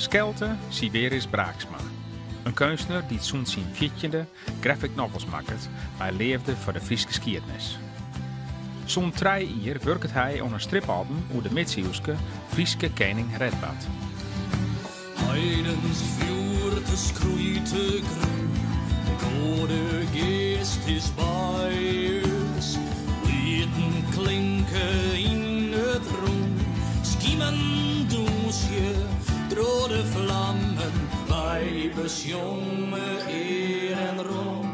Skelte Siweris Braaksma. In keunstner dy't sûnt syn fjirtjinde graphic novels makket mei leafde foar de Fryske skiednis. Sûnt trije jier wurket hy oan in stripalbum oer de midsiuwske Fryske kening Redbad. Heidens fjoer te skroei te grûn, de Goade Geast is by ús. Lieten klinke yn it rûn, skimen dûnsje troch de flammen. Wy besjonge ear en rom,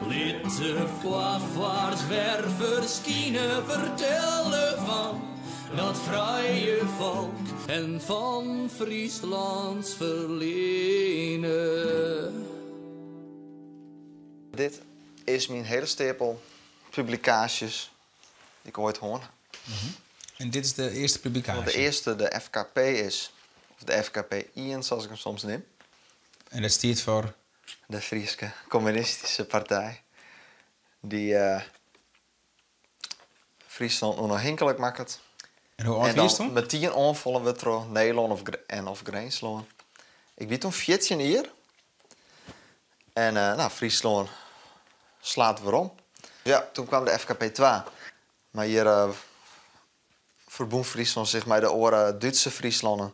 lit de foarfaars wer ferskine, fertelle fan dat frije folk en fan Fryslâns ferline. Dit is myn hiele steapel publikaasjes dy't ik oait hân ha. En dit is de earste publikaasje? De earste, de FKP is, of de FKP ien, sa't ik him soms neam. En dat stiet foar? De Fryske Kommunistyske Partij, dy't Fryslân ûnôfhinklik makket. En hoe âld En wiest dan toen? metien oanfolle wurdt troch Nederlân of, en of Grinslân. Ik wie toen 14 jier. En eh, nou, Fryslân slaat werom. Ja, toen kwam de FKP 2. Mar hjir eh, ferbûn Fryslân sich mei de oare Dútse Fryslannen.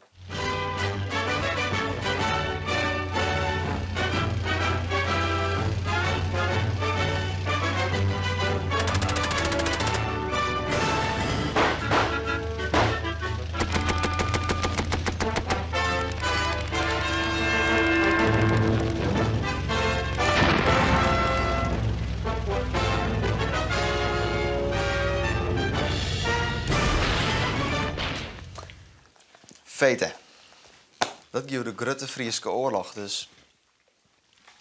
Fete. Dat gie oer de Grutte Fryske Oarloch, dus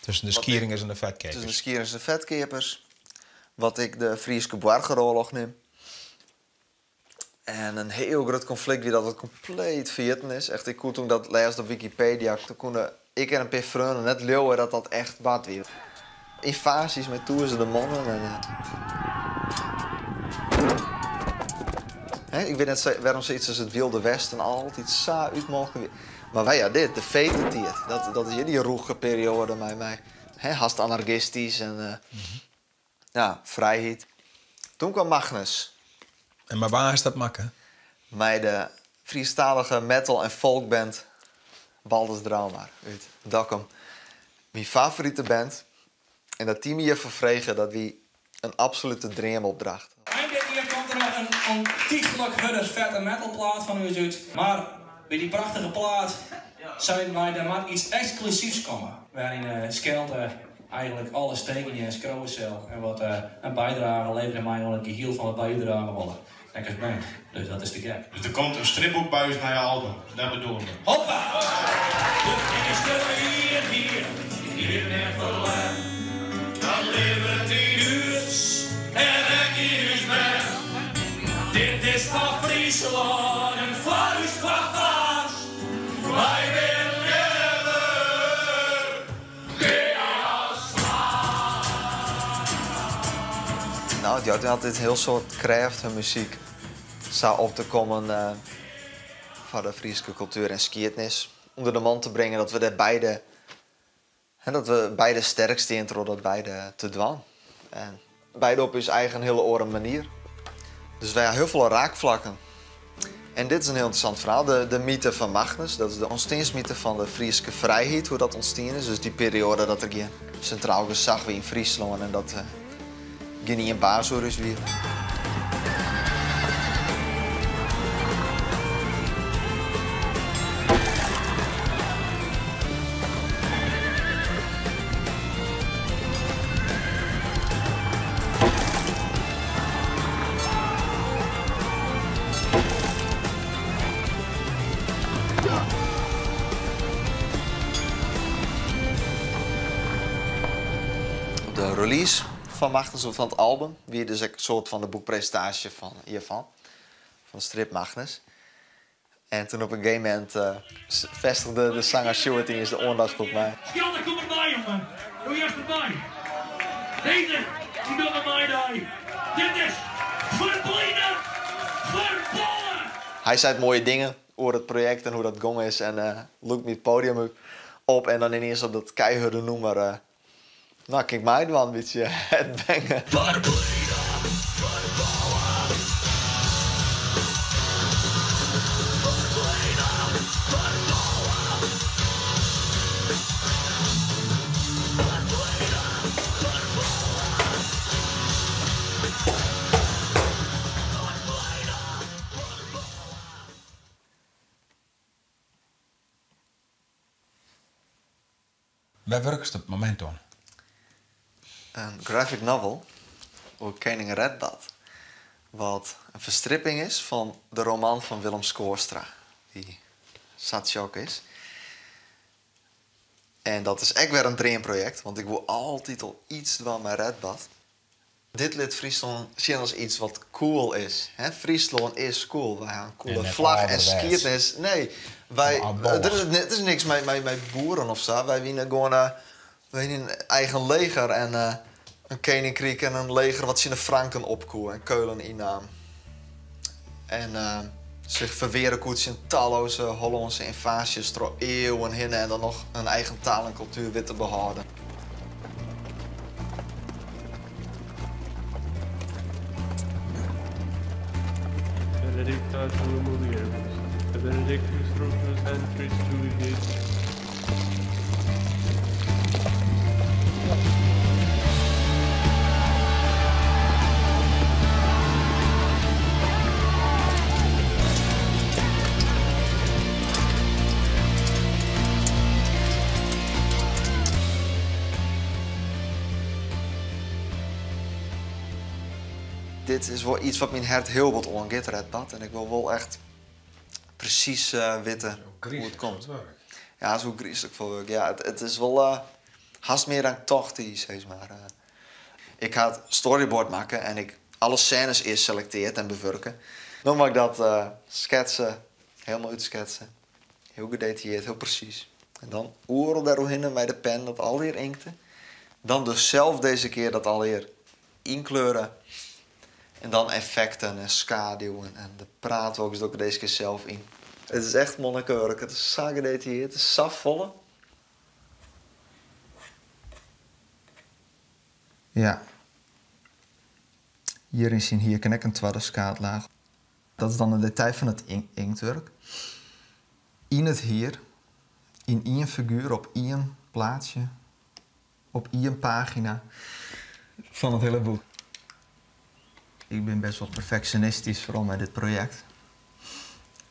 Tusken de Wat ik- Skieringers en de tusken de Fetkeapers. Skieringers en de Fetkeapers. Wat ik de Fryske Boargeroarloch neam. En in hiel grut konflikt wie dat it kompleet ferjitten is. Echt, ik koe toen ik dat lêsde op Wikipedia, toen koene ik en in pear freonen net leauwe dat dat echt bard wie. Ynvaazjes mei tûzenen mannen en. Hè, ik wit net wêrom se iets as it Wylde Westen altyd sa útmolken wie. Mar wy ja, dit, de fetetiid, dat is hjir dy rûge perioade mei hè, hast anargistysk en ja, frijheid. Toen kwam Magnus. En mei wa is dat makke? Mei de Frysktalige metal en folkband Baldrs Draumar út Dokkum. Myn favorite band. En dat dy my hjirfoar frege, dat wie in absolute dreamopdracht. Ein dit jier komt der noch in ûntychlik hurde fette metalplaat fan ús út. Mar by dy prachtige plaat seiden wy der moat iets eksklusyfs komme. Wêryn Skelte Eigenlik alles tekenje en skriuwe sil en wat in bydrage leverje mei oan it gehiel fan wat wy útdrage wolle, ek as band. Dus dat is te gek. Dus der komt in stripboek by ús nije album, dat bedoelen we. Hoppa! De earste ienheid giet net ferlern. Dat libbet yn ús en ek yn ús bern. Dit is foar Fryslân en foar ús foarfaars. Wy binne leaver. Nou, it jout altyd in hiel soad krêft hun muzyk sa op te kommen foar de Fryske kultuer en skiednis ûnder de man te bringen dat we dêr beide, hè, dat we beide sterk stean troch dat beide te dwaan. En beide op ús eigen hiele oare manier. Dus wy ha hiel folle raakflakken. En dit is in hiel ynteressant ferhaal, de myte fan Magnus. Dat is de ûntsteansmyte fan de Fryske frijheid, hoe't dat ûntstien is. Dus dy perioade dat der gjin sintraal gesach wie yn Fryslân en dat gjin ien baas oer ús wie. Op de release fan Magnus, of fan it album, wie dus ek in soart fan de boekpresintaasje fan hjirfan, fan de strip Magnus. En toen op in gegeven momint festigde de sanger Sjoerd iens de oandacht op my. Skelte, kom derby, jonge. Do hearst derby. Deze, dy dogge mei dy. Dit is ferbline, ferballe! Hy seit moaie dingen. oer it projekt en hoe't dat gong is en lûkt my it podium op en dan yniens op dat keihurde nûmer, no kin ik meidwaan, in bytsje headbange. Wêr wurkest op it momint oan? In graphic novel oer kening Redbad, wat in ferstripping is fan de roman fan Willem Schoorstra, dy't sa tsjok is. En dat is ek wer in dreamprojekt, want ik woe altyd al iets dwaan mei Redbad. Dit lit Fryslân sjen as iets wat cool is. Fryslân is cool. Wy ha in coole flach en skiednis. Nee, wy, der is, it is niks mei, mei, mei boeren of sa. Wy wiene gewoan wy hiene in eigen leger en in keninkryk en in leger wat tsjin de Franken op koe en Keulen ynnaam. En sich ferweare koe tsjin talloze Hollânske ynvaazjes troch ieuwen hinne en dan noch hun eigen taal en kultuer wit te behâlden. Benedicta tua mulieribus, et benedictus fructus ventris tui, Iesus. Dit is wol iets wat myn hert hiel bot oangiet, Redbad. En ik wol wol echt presys witte hoe't it komt. Ja, it is wol gryslik folle wurk. Ja, it is wol hast mear dan ik tocht hie, sis mar. Ik ha it storyboard makke en ik alle sênes earst selekteard en bewurke. No moat ik dat sketse, helemaal útsketse. Hiel gedetailleerd, hiel presys. En dan oeral dêroerhinne mei de pen dat allegear inkte. Dan dus sels dizze kear dat allegear ynkleure. En dan effekten en skaduwen en de praatwolkjes doch ik dizze kear sels yn. It is echt monnikewurk. It is sa gedetailleerd, it is safolle. Ja. Hjir yn syn hier kin ek in twadde skaadlaach. Dat is dan in detail fan it inktwurk. Yn it hier, yn ien figuer op ien plaatsje, op ien pagina fan it hiele boek. Ik bin best wol perfeksjonistysk foaral mei dit projekt.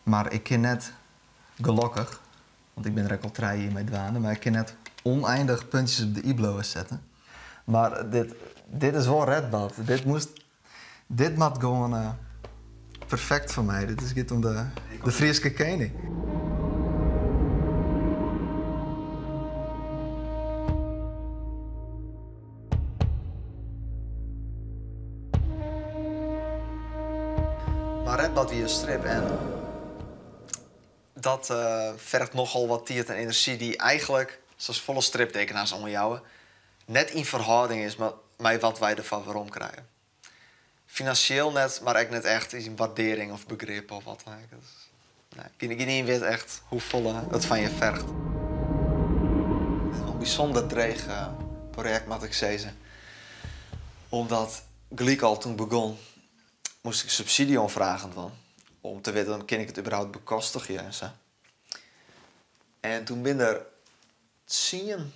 Mar ik kin net gelokkich, want ik bin der ek al trije jier mei dwaande, mar ik kin net ûneinich puntsjes op de i bliuwe setten. Mar dit, dit is wol Redbad. Dit moast, dit moat gewoan perfekt foar my. Dit is giet om de, de Fryske kening. Mar Redbad wie in strip en dat fergt nochal wat tiid en enerzjy dy't eigentlik, sa as folle striptekenaars oanjouwe, net yn ferhâlding is mei wat wy derfoar werom krije. Finansjeel net, mar ek net echt yn wurdearring of begrip of wat dan ek. Nee, gjinien wit echt hoefolle it fan je fergt. It is wol in bysûnder dreech projekt, moat ik sizze. Omdat gelyk al toen ik begûn, moast ik subsydzje oanfragen dwaan. Om te witten, kin ik it überhaupt bekostigje en sa. En toen binne der tsien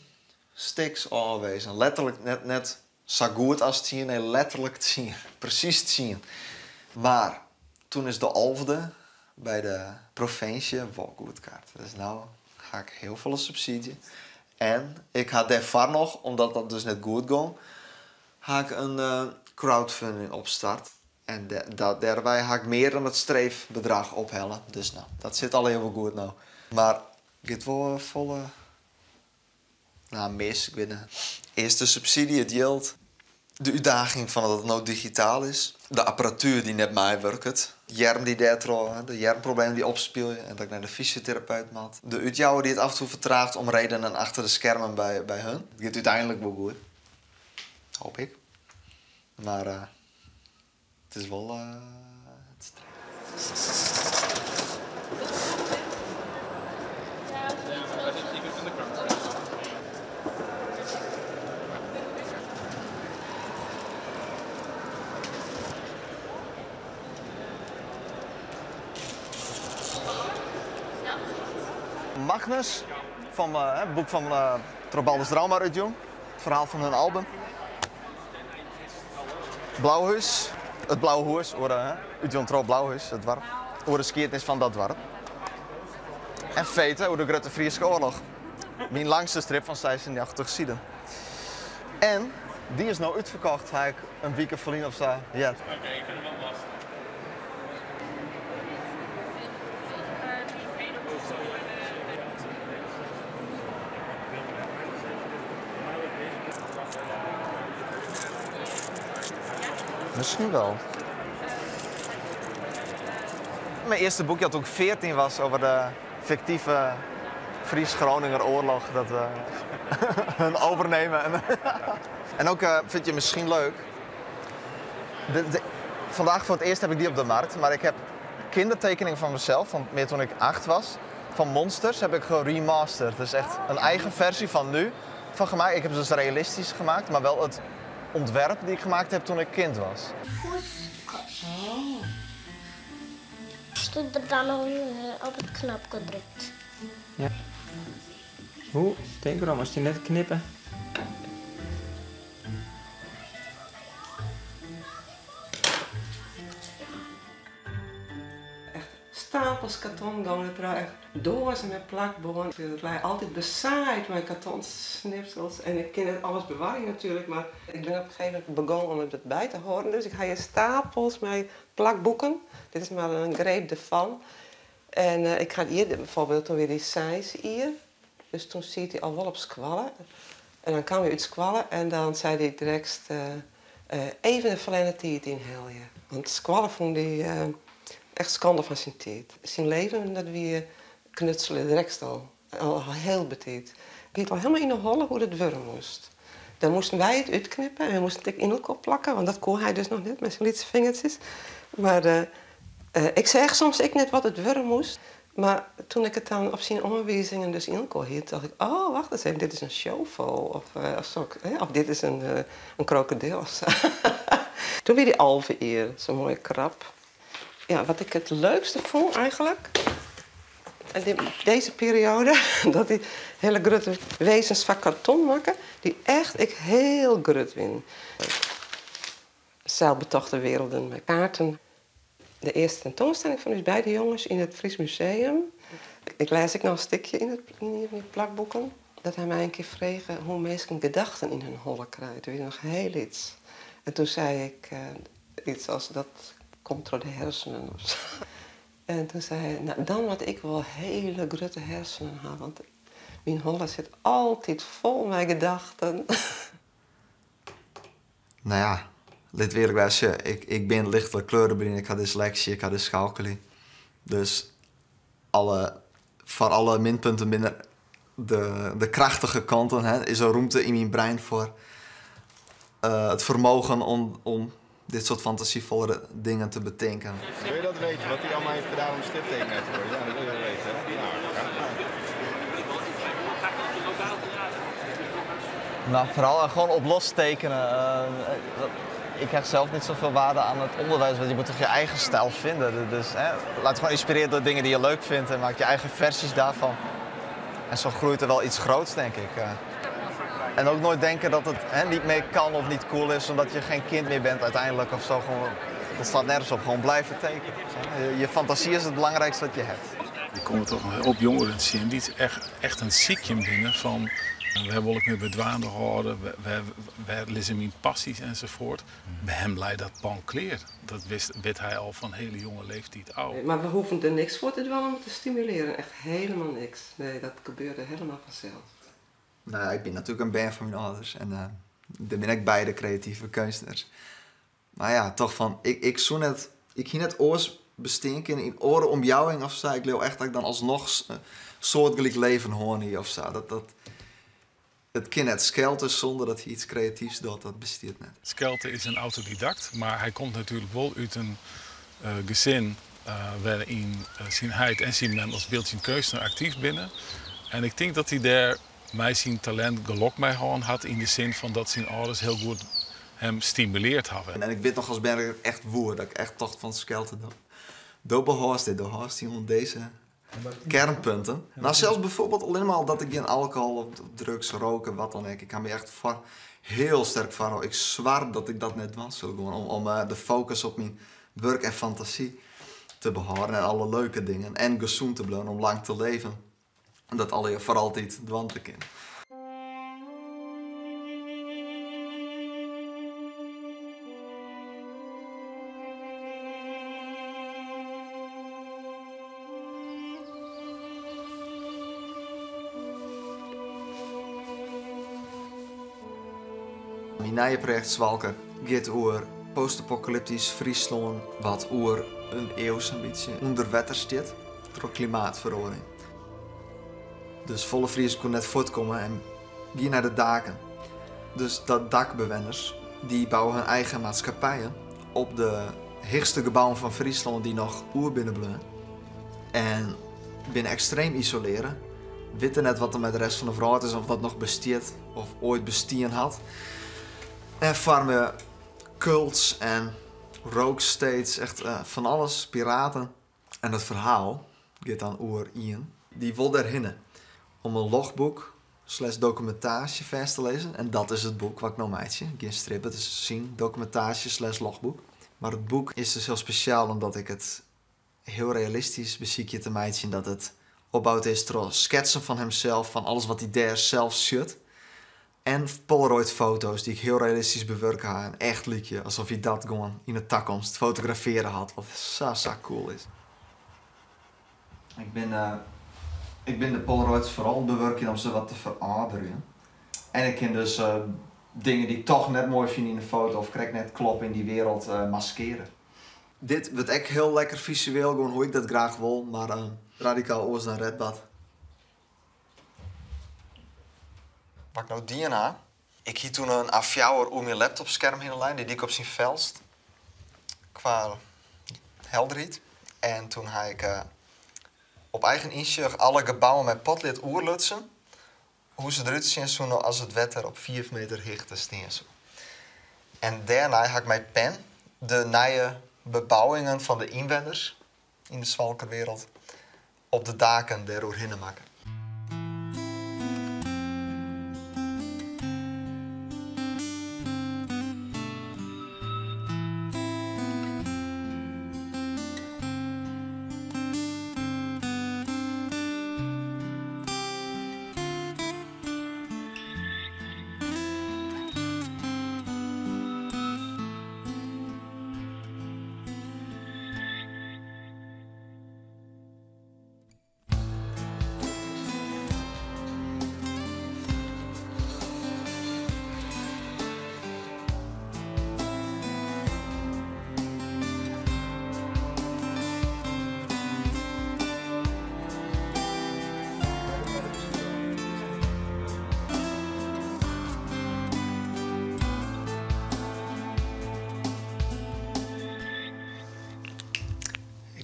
stiks ôfwezen. Letterlik net, net sa goed as tsien, nee, letterlik tsien. Presys tsien. Mar toen is de alfde by de provinsje wol goedkard. Dus no ha ik hiel folle subsydzje. En ik ha dêrfoar noch, omdat dat dus net goed gong, ha ik in crowdfunding opstart. En dêrby ha ik mear dan it streefbedrach ophelle. Dus no, dat sit allegear wol goed no. Mar giet wol folle no, mis. Ik wit net. Earst de subsydzje, it jild. De útdaging fan dat it no digitaal is. De apparatuer dy't net meiwurket. Earm dy't dêrtroch, de earmproblemen dy't opspylje en dat ik nei de fysioterapeut moat. De útjouwer dy't it af en toe fertraacht om redenen achter de skermen by hun. It giet úteinlik wol goed. Hoop ik. Mar it is wol it is dreech. Magnus, fan it boek fan troch Baldrs Draumar útjûn. It ferhaal fan hun album. Blauhús, it Blauwe Hûs, oer útjûn troch Blauhús, it doarp, oer de skiednis fan dat doarp. En Fete, oer de Grutte Fryske Oarloch. Myn langste strip fan 96 siden. En dy is no útferkocht, ha ik in wike ferlyn of sa heard. Oké, ik fyn it wol lastich. Misschien wel. Mijn eerste boekje toen ik 14 was over de fictieve Fries-Groninger oorlog. Dat we hun overnemen. En ook eh, vind je misschien leuk. De, vandaag voor het eerst heb ik die op de markt. Maar ik heb kindertekeningen van mezelf, van meer toen ik 8 was. Van Monsters heb ik geremasterd. Dus echt een eigen versie van nu van gemaakt. Ik heb ze dus realistisch gemaakt, maar wel het ontwerp die ik gemaakt heb toen ik kind was. Oh. Stond er dan al eh, op het knopje drukt. Ja. Hoe? Tink derom, ast dy net knippe. Echt stapels karton gongen der echt doazen mei plakbân. It lei altyd besaaid mei kartonsnipsels en ik kin net alles bewarje natuerlik, mar ik bin op in gegeven momint begûn om it by te hâlden. Dus ik ha hjir stapels mei plakboeken. Dit is mar in greep derfan. En ik ha hjir bijvoorbeeld, toen wie hy seis jier, dus toen siet hy al wol op skoalle. En dan kaam hy út skoalle en dan sei hy direkt even de ferlerne tiid ynhelje. Want skoalle fûn hy echt skande fan syn tiid. Syn leven dat wie knutsele direkt al, al hiel betiid. It hie al helemaal yn 'e holle hoe't it wurde moast. Dan moasten wy it útknippe en we moasten it ek yn elkoar plakke, want dat koe hy dus noch net mei syn lytse fingertsjes. Mar ik seach soms ek net wat it wurde moast. Mar toen ik it dan op syn oanwizingen dus yn elkoar hie, tocht ik, oh, wacht eens even, dit is in shovel of, of sok, hè, of dit is in, in krokodil of sa. Toen wie dy 11 jier, sa'n moaie krab. Ja, wat ik it leukste fûn eigentlik, dizze perioade, dat dy hiele grutte wezens fan karton makke, dy't echt ek hiel grut wienen. Selsbetochte werelden mei kaarten. De earste tentoanstelling fan ús beide jonges yn it Fries Museum. Ik lês ek noch in stikje yn ien fan dy plakboeken. Dat hy my in kear frege hoe minsken gedachten yn hun holle krije. Toen wie er noch hiel lyts. En toen sei ik iets as dat komt troch de hersenen of sa. En toen sei hy, no dan moat ik wol hiele grutte hersenen ha, want myn holle sit altyd fol mei gedachten. Nou ja, lit we earlik wêze, ik, ik bin lichtlik kleureblyn, ik ha dysleksy, ik ha dyskalkuly. Dus alle, foar alle minpunten binne de, de krachtige kanten. Hè, is der rûmte yn myn brein foar eh, it fermogen om, om dit soart fantasyfolle dingen te betinken. Wil je dat weten, wat hij allemaal heeft gedaan om striptekenaar te worden? Ja, dat wil je wel weten. Hè? Nou, Nou, vooral gewoon op los tekenen. Eh, ik hecht zelf niet zoveel waarde aan het onderwijs, want je moet toch je eigen stijl vinden. Dus hè, laat gewoon inspireren door dingen die je leuk vindt en maak je eigen versies daarvan. En zo groeit er wel iets groots, denk ik. Eh. En ook nooit denken dat het hè, niet meer kan of niet cool is, omdat je geen kind meer bent uiteindelijk of zo. Gewoon, dat slaat nergens op. Gewoon blijven tekenen. Je, je fantasie is het belangrijkste wat je hebt. Der komme toch in hoop jongeren tsjin dy't echt, echt oan it sykjen binne fan wêr wol ik my by dwaande hâlde, wêr lizze myn passys ensafuort. By him lei dat panklear. Dat wist, wit hy al fan hiele jonge leeftiid ôf. Mar we hoegden der niks foar te dwaan om it te stimulearjen, echt helemaal niks. Nee, dat gebeurde helemaal fansels. Nou ja, ik bin natuerlik in bern fan myn âlders en uh, dêr binne ek beide kreative keunstners. Mar ja, toch fan, ik, ik soe net, ik hie net oars bestean kinnen yn oare omjouwing of sa. Ik leau echt dat ik dan alsnoch in soartgelyk leven hân hie of sa. Dat, dat, it kin net. Skelte sûnder dat hy iets kreatyfs docht, dat bestiet net. Skelte is in autodidakt, mar hy komt natuerlik wol út in gesin wêryn syn heit en syn mem as byldzjend keunstner aktyf binne. En ik tink dat hy dêr mei syn talint gelok mei hân hat yn de sin fan dat syn âlders hiel goed him stimuleard hawwe. En ik wit noch as bern dat ik it echt woe, dat ik echt tocht fan Skelte, do behâldst dit, do hâldst dy oan dizze. Kernpunten. Nou, sels bijvoorbeeld allinnich mar al dat ik gjin alkohol of drugs roke, wat dan ek. Ik ha my echt foar hiel sterk foar. Ik swar dat ik dat net dwaan sil. Gewoan om eh, de fokus op myn wurk en fantasy te behâlden en alle leuke dingen. En gesûn te bliuwen om lang te leven. En dat allegear foar altyd dwaan te kinnen. Myn nije projekt Swalker giet oer postapokalyptysk Fryslân wat oer in ieu sa'n bytsje ûnder wetter stiet troch klimaatferoaring. Dus folle Friezen koene net fuortkomme en gie nei de daken. Dus dat dakbewenners dy bouwe hun eigen maatskappijen op de heechste gebouwen fan Fryslân dy't noch oer binne bleaun en binne ekstreem isolearre, witte net wat der mei de rest fan de wrâld is of dat noch bestiet of oait bestien hat en foarmje cults en rogue states, echt fan alles, piraten. En it ferhaal giet dan oer ien dy wol dêrhinne om in lochboek slash dokumintaasje fêst te lizzen. En dat is it boek wat ik no meitsje. Gjin strip, it is syn dokumintaasje slash lochboek. Mar it boek is dus hiel spesjaal omdat ik it hiel realistysk besykje te meitsjen dat it opboud is troch sketsen fan himsels, fan alles wat hy dêr sels sjocht. En Polaroid-foto's dy't ik hiel realistysk bewurke ha en echt lykje asof hy dat gewoan yn 'e takomst fotografearre hat, wat sa sa cool is. Ik bin, ik bin de Polaroids foaral oan it bewurkjen om se wat te ferâlderjen. En ik kin dus dingen dy't ik toch net moai fyn yn 'e foto of krekt net kloppe yn dy wereld maskeare. Dit wurdt ek hiel lekker fisueel, gewoan hoe't ik dat graach wol, mar radikaal oars dan Redbad. Wat ik no dien ha, ik hie toen in A4 oer myn laptopskerm hinne lein, dy die ik op syn felst kwa helderheid. En toen ha ik eh, op eigen ynsjoch alle gebouwen mei potlead oerlutsen, hoe se derút sjen soene as it wetter op 5 meter hichte stean soe. En dêrnei ha ik mei pen de nije bebouwingen fan de ynwenners yn de swalkerwereld op de daken dêroerhinne makke.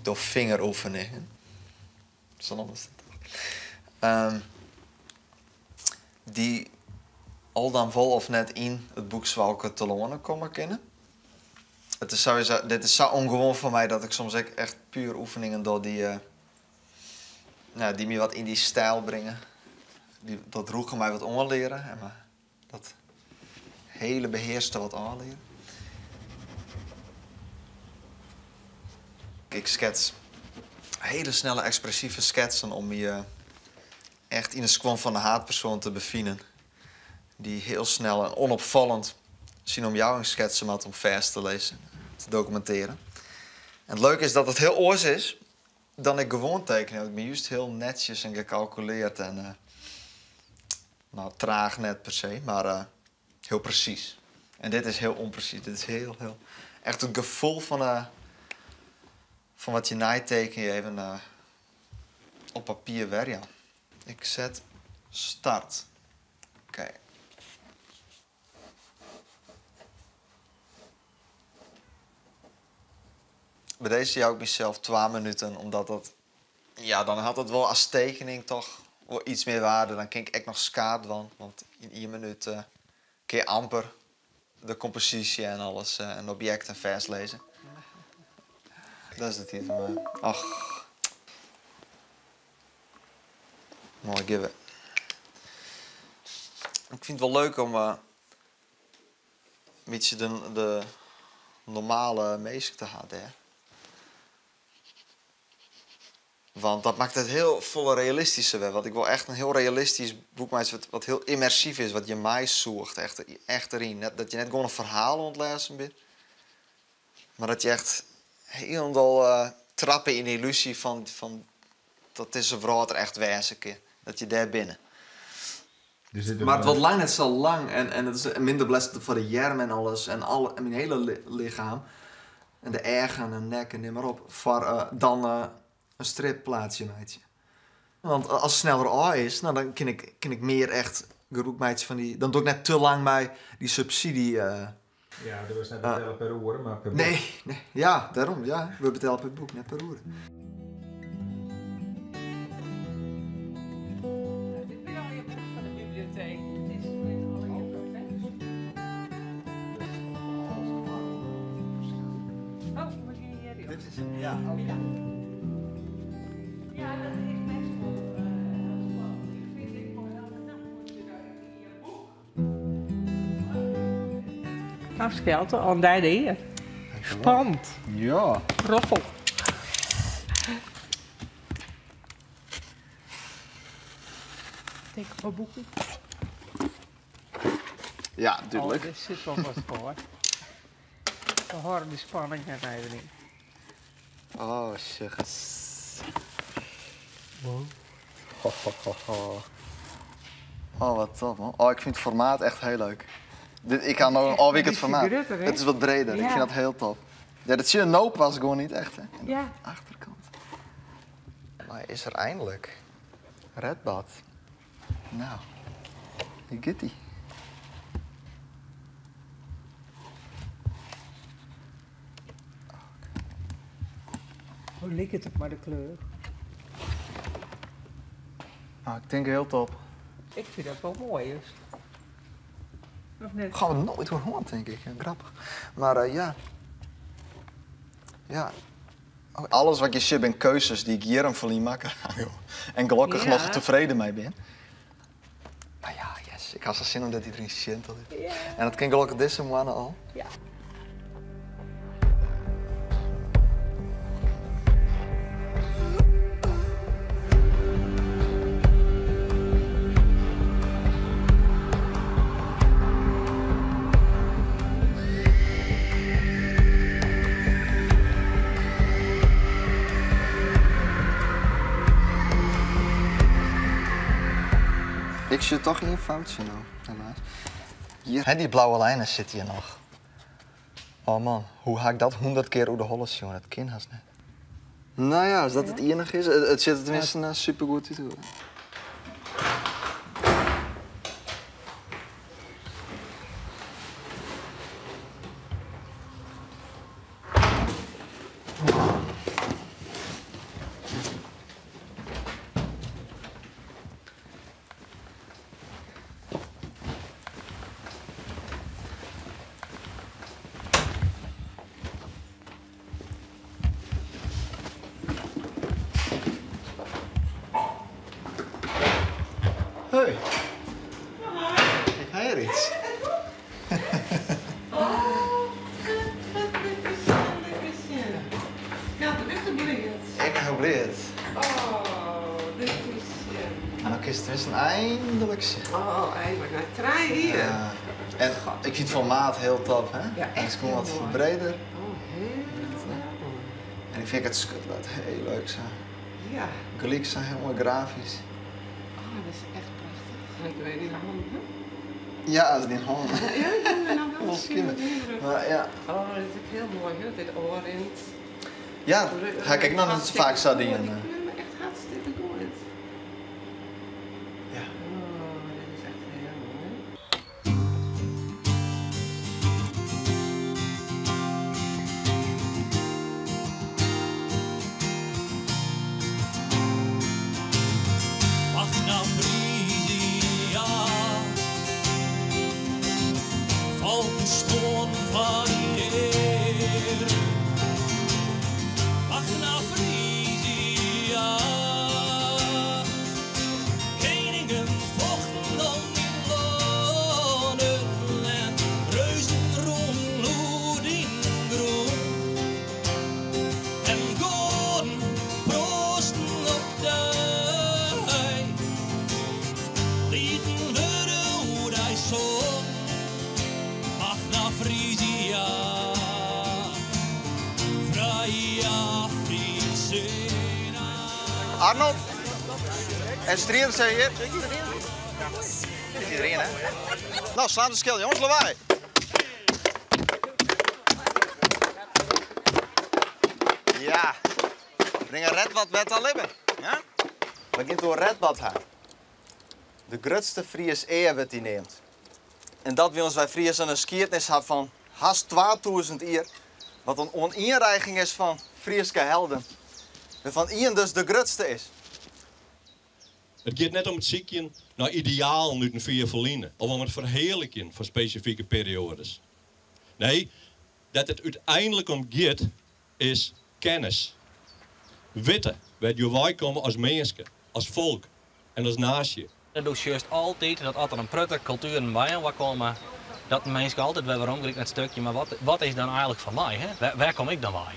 Ik doch fingeroefeningen. Sa is it toch. Um, dy't al dan wol of net yn it boek Swalker telâne komme kinne. It is sowieso, dit is sa ûngewoan foar my dat ik soms ek echt puer oefeningen doch dy't, uh, nou, dy't my wat yn dy styl bringe. Dy, dat rûge my wat oanleare en my dat hiele behearste wat oanleare. Ik skets hiele snelle ekspressive sketsen om my eh, echt yn 'e skuon fan de haadpersoan te befinen. Dy't hiel snel en ûnopfallend syn omjouwing sketse moat om fêst te lizzen, te dokumintearjen. En it leuke is dat it hiel oars is dan ik gewoan tekenje. Ik bin just hiel netsjes en gekalkuleard en uh, nou, traach net per se, mar uh, hiel presys. En dit is hiel ûnpresys. Dit is hiel, hiel echt it gefoel fan, uh, fan wat je neitekenje even uh, op papier werjaan. Ik set start. Oké. By dizze jou ik mysels 2 minuten, omdat dat, ja, dan hat it wol as tekening toch wol iets mear wearde. Dan kin ik ek noch skaad dwaan, want yn ien minút uh, kin je amper de komposysje en alles uh, en objekten fêstlizze. Dat is de tiid fan my. Och. Moai, gean we. Ik fyn it wol leuk om in bytsje de, de normale minsken te hawwen dêr. Want dat makket it hiel folle realistischer wer. Want ik wol echt in hiel realistysk boek meitsje wat, wat hiel ymmersyf is, wat je meisûcht echt, echt deryn. Net, dat je net gewoan in ferhaal oan it lêzen binne, mar dat je echt hielendal trappe yn de yllúzje fan dat dizze wrâld der echt wêze kin. Dat je dêr binne. Mar it wurdt lang net sa lang en it is minder belêstend foar de earm en alles en alle, en myn hiele lichem en de eagen en nek en nim mar op foar dan in stripplaatsje meitsje. Want as it sneller ôf is, no, dan kin ik mear echt gebrûk meitsje fan dy. Dan doch ik net te lang mei dy subsydzje. Ja, do wurdst net betelle per oere, mar per boek. Nee, nee, ja, dêrom, ja. We betelle per boek, net per oere. Dit binne allegear boeken fan de biblioteek. Dit is allegear Oh, we gean hjir rjochts. Dit is it, ja. Ja. Ja, dat is best wol spannend. Ik fyn ek wol elke nacht moet je daar in je boek. Nou, Skelte, oan dij de ear. Spannend. Ja. Roffel. Teken foar boeken. Ja, dúdlik. Oh, dêr sit wol wat foar. We hâlde de spanning net even yn. Oh, sjoch ris. Wow. Ho, ho, ho, ho. Oh, wat top, man. Oh, ik fyn it formaat echt hiel leuk. Dit, ik ha no al wike it formaat. Grutter, It is wat breder. Ik fyn dat hiel top. Ja, dat sjoch je no pas gewoan niet echt, hè. Ja. Achterkant. Mar is er eindelijk. Redbad. Nou, hier giet ie. Hoe liket it mei de kleur? Nou, ik tink hiel top. Ik fyn dat wol moai, just. Of net? Gaan we noait oer hân, tink ik. Grappich. Mar ja. Ja. Alles wat je sjocht binne keuzes dy't ik jierren ferlyn makke ha, joh. En gelokkich noch tefreden mei bin. Mar ja, yes. Ik ha sa sin om dit iderien sjen te litten. En dat kin gelokkich dizze moanne al. Ja. Ik sjoch toch ien foutsje no, helaas. Hjir, hè, dy blauwe lijnen sitte hjir noch. Oh man, hoe ha ik dat 100 kear oer de holle sjoen? Dat kin hast net. No ja, as dat it iennige is, it sjocht der teminsten supergoed út. Hey. Ik ha hjir yts. Oh, lit my sjen, lit my sjen. Ja, do bist bliid. Ik bin hiel bliid. Oh, lit my sjen. En dan kinst tenminsten eindelijk sjen. Oh, eindelijk. Nei 3 jier. Ja. En ik fyn it formaat hiel top, hè? Ja, Het is echt gewoan hiel wat moai. breder. Oh, hiel moai. En ik fyn it skutlaad hiel leuk sa. Ja. Gelyk sa hiel moai grafysk. Oh, dat is echt prachtich. Ik weet dyn hannen, hè? Ja, dat is dyn hannen. Ja, ik ben nou wel Wol skimme. Mar ja. Oh, dat is ek hiel moai, hè, dat dit ôfrint. Ja, ha ik ek noch net sa faak sa dien. Ik fyn it echt hartstikke goed. Ja. Oh, dit is echt hiel moai. Magna Frisia, folken stoan foar dyn ear. Magna Frisia. Arnold en Strieder zijn hier. Is iedereen, hè? Nou, slaan de schil, jongens, lawaai. Ja, breng een Redbad wet al libben. Ja? We gaan door Redbad haar. De grootste Fries eer wordt die neemt. En dat wil ons wij Fries een geschiedenis hebben van haast 2000 jaar. Wat een oneenreiging is van Frieske helden. Waarvan Ian dus de grootste is. Het gaat net om het ziekje naar idealen uit een vier verliezen. Of om het verheerlijken van specifieke periodes. Nee, dat het uiteindelijk om gaat is kennis. Weten waar je wij komen als mensen, als volk en als natie. Dat doe je juist altijd, dat als er een prutte cultuur bij wat komen, dat mensen altijd weer waarom het stukje, maar wat is dan eigenlijk van mij? Hè? Waar kom ik dan bij?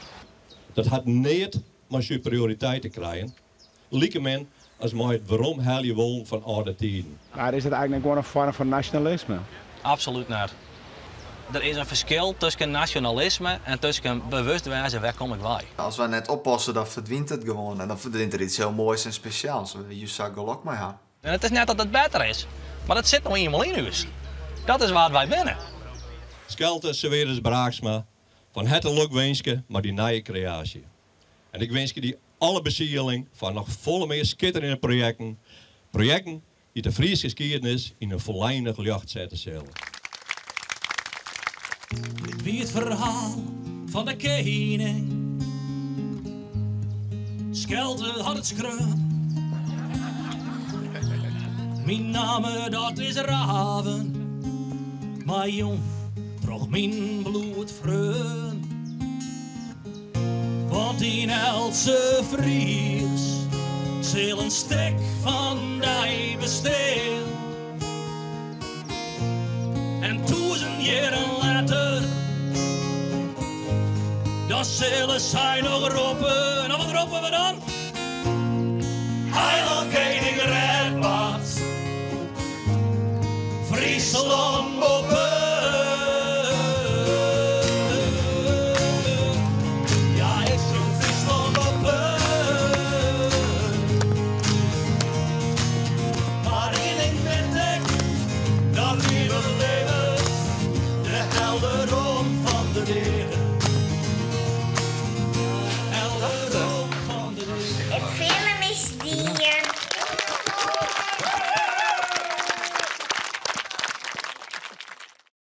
Dat had niet maar superioriteit te krijgen. Lieke men als mij het waarom haal je woon van oude tijden. Maar is dat eigenlijk gewoon een vorm van nationalisme? Absoluut niet. Er is een verschil tussen nationalisme en tussen bewustwijze waar kom ik bij. Als wij net oppassen, dan verdwijnt het gewoon. En dan verdwijnt er iets heel moois en speciaals. Je zou geluk mee hebben. En het is net dat het beter is, maar dat zit nog eenmaal in ons. Dat is waar wij binnen. Skelte Serverus Braaksma, van het geluk maar die nieuwe creatie. En ik wens je die alle bezieling van nog volle meer schitterende projecten. Projecten die de Friese geschiedenis in een volledig licht zetten zullen. Dit wie het verhaal van de koning. Skelte had het skreun. Mijn naam dat is Raven. Maar jong, droeg mijn bloed vreun. Want in Else Fries zal een stek van die bestaan. En duizend jaren later, dan zullen zij nog roepen. Nou, wat roepen we dan? Heiland koning Redbad, Friesland boven. Ja, ik zong Friesland boven. Maar in een weet ik dat wie beleeft, de helder om van de wereld.